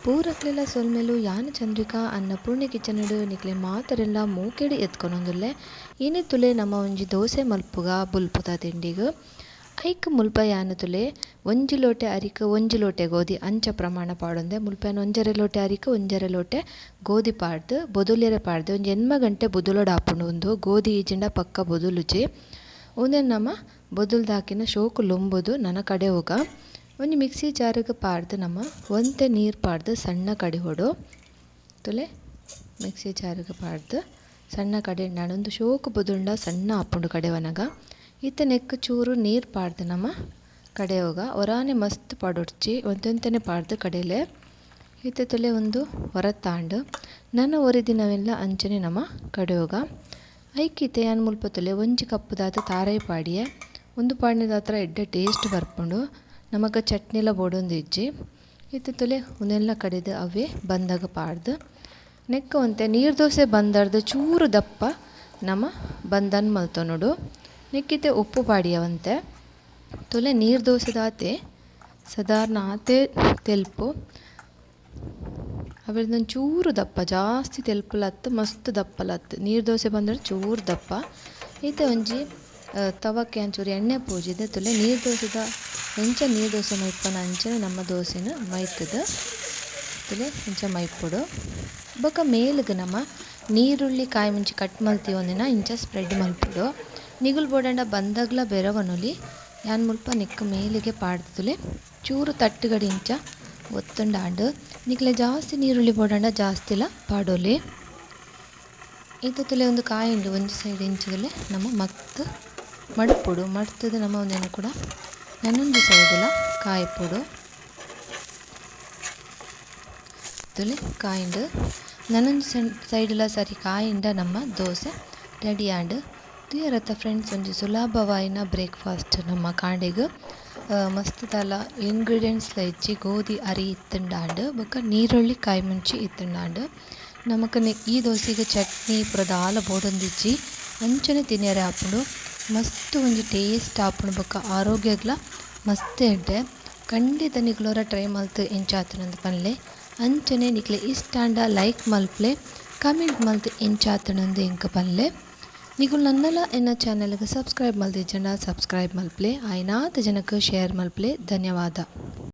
ಪೂರಕ್ಲೆಲ ಸೊಲ್ಮೆಲು. ಯಾನ್ ಚಂದ್ರಿಕಾ ಅನ್ನಪೂರ್ಣೆ ಕಿಚನ್ ಡ್ ನಿಕ್ಲೆ ಮಾತೆರೆನ್ಲ ಮೋಕೆಡ್ ಎದ್ಕೊನೊಂದುಲ್ಲೆ. ಇನಿ ತುಲೆ ನಮ ಒಂಜಿ ದೋಸೆ ಮಲ್ಪುಗ ಬೊಲ್ಪುದ ತಿಂಡಿಗ್. ಐಕ್ ಮುಲ್ಪ ಯಾನ್ ತುಲೆ ಒಂಜಿ ಲೋಟೆ ಅರಿಕ್ ಒಂಜಿ ಲೋಟೆ ಗೋಧಿ ಅಂಚ ಪ್ರಮಾಣ ಪಾಡೊಂದೆ. ಮುಲ್ಪ ಯಾನ್ ಒಂಜರೆ ಲೋಟೆ ಅರಿಕ್ ಒಂಜರೆ ಲೋಟೆ ಗೋಧಿ ಪಾಡ್ದ್ ಬೊದೊಲ್ಯೆರೆ ಪಾಡ್ದೆ. ಒಂಜಿ ಎನ್ಮ ಗಂಟೆ ಬೊದೊಲೊಡಾಪುಂಡು ಉಂದು. ಗೋಧಿ ಇಜ್ಜಿಂಡ ಪಕ್ಕ ಬೊದೊಲುಜಿ. ಉಂದೆನ್ ನಮ ಬೊದೊಲ್ದಾಕಿನ ಶೋಕು ಲುಂಬುದು ನನ ಕಡೆವುಗ. ಒಂಜಿ ಮಿಕ್ಸಿ ಜಾರಿಗೆ ಪಾಡ್ದ್ ನಮ ಒಂತೆ ನೀರ್ ಪಾಡ್ದ್ ಸಣ್ಣ ಕಡೆವೊಡು. ತುಲೆ ಮಿಕ್ಸಿ ಜಾರಿಗೆ ಪಾಡ್ದ್ ಸಣ್ಣ ಕಡೆಂಡ ಉಂದು ಶೋಕು ಬೊದುಂಡ ಸಣ್ಣ ಆಪುಂಡು ಕಡೆವನಗ. ಇತ್ತೆ ನೆಕ್ಕ್ ಚೂರು ನೀರ್ ಪಾಡ್ದ್ ನಮ ಕಡೆವುಗ. ಒರಾನೆ ಮಸ್ತ್ ಪಾಡೊಡ್ಚಿ, ಒಂತೆ ಒಂತೆನೆ ಪಾಡ್ದ್ ಕಡೆಲೆ. ಇತ್ತೆ ತುಲೆ ಉಂದು ಒರತಾಂಡ್. ನನ ಒರಿದಿನವೆನ್ಲ ಅಂಚನೆ ನಮ ಕಡೆವುಗ. ಐಕ್ ಇತ್ತೆ ಯಾನ್ ಮುಲ್ಪ ತುಲೆ ಒಂಜಿ ಕಪ್ಪುದಾತ್ ತಾರಾಯಿ ಪಾಡಿಯೆ. ಉಂದು ಪಾಡಿನೆದಾತ್ರ ಎಡ್ಡೆ ಟೇಸ್ಟ್ ಬರ್ಪುಂಡು. ನಮಕ್ ಚಟ್ನಿಲ ಬೋಡೊಂದಿಜ್ಜಿ. ಇತ್ತೆ ತುಲೆ ಉಂದೆನ್ಲ ಕಡೆದ್ ಅವೇ ಬಂದಗ ಪಾಡ್ದ್ ನೆಕ್ಕ್ ಒಂತೆ ನೀರ್ ದೋಸೆ ಬಂದರ್ದ್ ಚೂರು ದಪ್ಪ ನಮ ಬಂದನ್ ಮಲ್ತೊನೊಡು. ನೆಕ್ಕಿತ್ತೆ ಉಪ್ಪು ಪಾಡಿಯ ಒಂತೆ. ತುಲೆ ನೀರ್ ದೋಸೆದಾತೆ ಸಾಧಾರಣ ಆತೆ ತೆಲ್ಪು. ಅವೆರ್ದ್ ಒಂಚೂರು ದಪ್ಪ, ಜಾಸ್ತಿ ತೆಲ್ಪುಲ ಅತ್ತ್, ಮಸ್ತ್ ದಪ್ಪಲ ಅತ್ತ್. ನೀರ್ ದೋಸೆ ಬಂದರ್ ಚೂರು ದಪ್ಪ. ಇತ್ತೆ ಒಂಜಿ ತವಕ್ಕೆ ಒಂಚೂರು ಎಣ್ಣೆ ಪೂಜಿದ್ ತುಲೆ ನೀರ್ ದೋಸೆದ ಎಂಚ ನೀರ್ ದೋಸೆ ಮೈಪುನ ಅಂಚನೆ ನಮ್ಮ ದೋಸೆನ್ ಮೈತ್ದ್ ತುಲೆ ಇಂಚ ಮೈಪೊಡು. ಬೊಕ ಮೇಲ್ಗ್ ನಮ ನೀರುಳ್ಳಿ ಕಾಯಿ ಮುಂಚಿ ಕಟ್ ಮಲ್ತಿ ಒಂದಿನ ಇಂಚ ಸ್ಪ್ರೆಡ್ ಮಲ್ಪೊಡು. ನಿಗುಲ್ ಬೋಡಂಡ ಬಂದಗ್ಲ ಬೆರವನೊಲಿ. ಯಾನ್ ಮುಲ್ಪ ನೆಕ್ಕ್ ಮೇಲಿಗೆ ಪಾಡ್ದ್ ತುಲೆ ಚೂರು ತಟ್ಟುಗಡಿ ಇಂಚ ಒತ್ತುಂಡಾಂಡ್. ನಿಕ್ಲೆ ಜಾಸ್ತಿ ನೀರುಳ್ಳಿ ಬೋಡಂಡ ಜಾಸ್ತಿಲ ಪಾಡೊಲಿ. ಇತ್ತೆ ತುಲೆ ಉಂದು ಕಾಯುಂಡು ಒಂಜಿ ಸೈಡ್ ಇಂಚ ತುಲೆ ನಮ ಮಗ್ತ್ ಮಡ್ಪೊಡು. ಮಡ್ತುದು ನಮ ಉಂದೆನ್ ಕೂಡ ನನೊಂಜಿ ಸೈಡ್ಲ ಕಾಯಿಪೊಡು. ತುಲೆ ಕಾಯಿಂಡ್ ನನೊಂಜಿ ಸೈಡ್ಲ ಸರಿ ಕಾಯಿಂಡ ನಮ್ಮ ದೋಸೆ ರೆಡಿ ಆಂಡ್. ತೂಯರತ್ತ ಫ್ರೆಂಡ್ಸ್, ಒಂಜಿ ಸುಲಭವಾಯಿನ ಬ್ರೇಕ್ಫಾಸ್ಟ್ ನಮ್ಮ ಕಾಂಡೆಗ್. ಮಸ್ತ್ ದಾಲ ಇಂಗ್ರೀಡಿಯೆಂಟ್ಸ್ ಲ ಇಜ್ಜಿ. ಗೋಧಿ ಅರಿ ಇತ್ತ್ಂಡಾಂಡ್ ಬೊಕ ನೀರುಳ್ಳಿ ಕಾಯಿ ಮುಂಚಿ ಇತ್ತ್ಂಡಾಂಡ್. ನಮಕ್ ಈ ದೋಸೆಗ್ ಚಟ್ನಿ ಪೂರ ದಾಲ ಬೋಡೊಂದಿಜ್ಜಿ. ಅಂಚನೆ ತಿನಿಯರೆ ಆಪುಂಡು. ಮಸ್ತ್ ಒಂಜಿ ಟೇಸ್ಟ್ ಆಪುಂಡು ಬೊಕ ಆರೋಗ್ಯಗ್ಲ ಮಸ್ತ್ ಎಡ್ಡೆ. ಖಂಡಿತ ನಿಕುಲೊರ ಟ್ರೈ ಮಲ್ತ್ ಎಂಚ ಆತುಂಡು ಪನ್ಲೆ. ಅಂಚನೆ ನಿಕ್ಲೆ ಇಷ್ಟ ಆಂಡ ಲೈಕ್ ಮಲ್ಪುಲೆ, ಕಮೆಂಟ್ ಮಲ್ತ್ ಎಂಚ ಆತುಂಡು ಎಂಕ್ ಪನ್ಲೆ. ನಿಕುಲು ನನ್ನಲ ಎನ್ನ ಚಾನೆಲ್ಗ್ ಸಬ್ಸ್ಕ್ರೈಬ್ ಮಲ್ತಿಜ್ಜಂಡ ಸಬ್ಸ್ಕ್ರೈಬ್ ಮಲ್ಪುಲೆ. ಆಯಿನಾತ್ ಜನಕ್ ಶೇರ್ ಮಲ್ಪುಲೆ. ಧನ್ಯವಾದ.